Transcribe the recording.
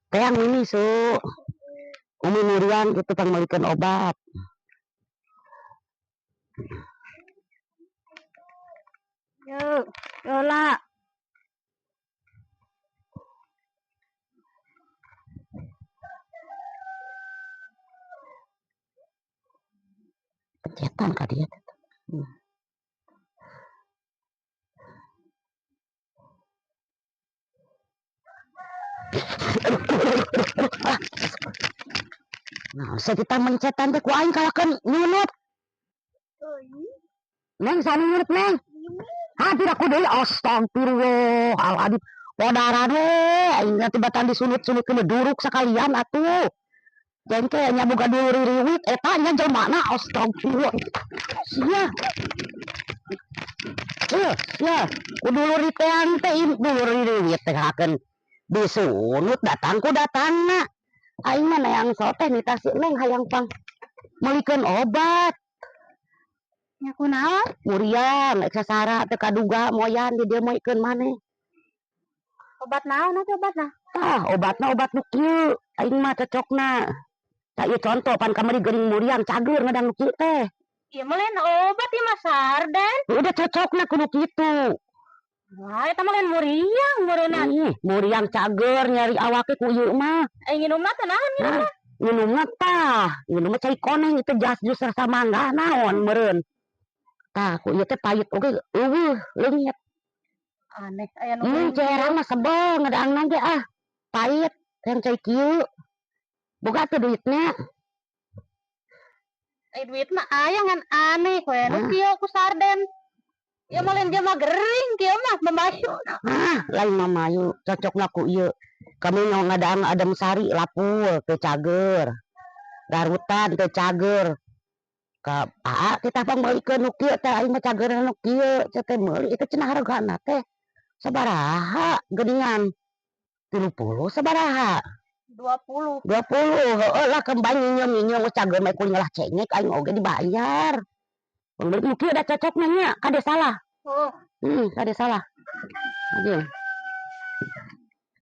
Teang ini su Umi muriang kitu pangmeulikeun obat. Yeuh, heula. Pencetan ka dieu teh. Nah, kita mencetan teh ku aing kalakeun nyunut. Neng sana nyunut, Neng. Ha tidak ku deui, astagfirullahaladzim. Podaran we aing tibatan disunut-sunutkeun duruk sakalian atuh. Jengke nya boga dulur ririwit eta nya jelmana, astagfirullah. Sia. Sia, sia. Ku dulur diteang teh dulur ririwit teh kalakeun disunut datang ku datangna. Aing mah neang soteh nitah si Neng hayang pang meulikeun obat. Nya kunaon? Muriang ek sasara teu kaduga moyan di dieu moikeun maneh. Obat naon atuh obatna? Tah, obatna obat nu kieu aing mah cocokna. Tah ieu contoh pan kamari geuning muriang cager ngadang nu kieu teh. Ieu mah lain obat ieu mah sarden. Udah cocokna kudu kitu. Wah, eta mah lain muriang meureunna. Ih, muriang cager nyari awake ku ieu mah. Aing nginumna teh naon nginumna? Nah, nginumna tah, nginumna cai koneng itu jas jus rasa mangga naon meureun. Tah, ku ieu teh pahit oge eueuh leungit. Aneh aya nu Cerang mah sebel ngadaangna ge ah. Pahit yang cai kieu. Boga teu duitnya? Ai duit mah aya ngan aneh we nu kieu ku sarden. Ieu mah lain jelema gering kieu mah mamayu. Ah, lain mamayu, cocokna ku ieu. Kami nu ngadaang adem sari lapul teu cager. Garutan teu cager. Ka aa kita pang meulikeun nu kieu teh aing mah cageurna nu kieu cenah teh meuli itu cenah hargana teh sabaraha geuningan? 30 sabaraha? 20. 20 heueuh lah kembang nyinyum-nyinyum geus cager mah kuring lah cengek aing oge dibayar. Pang meuli nu kieu da cocokna nya kade salah. Oh. Kade salah. Aja.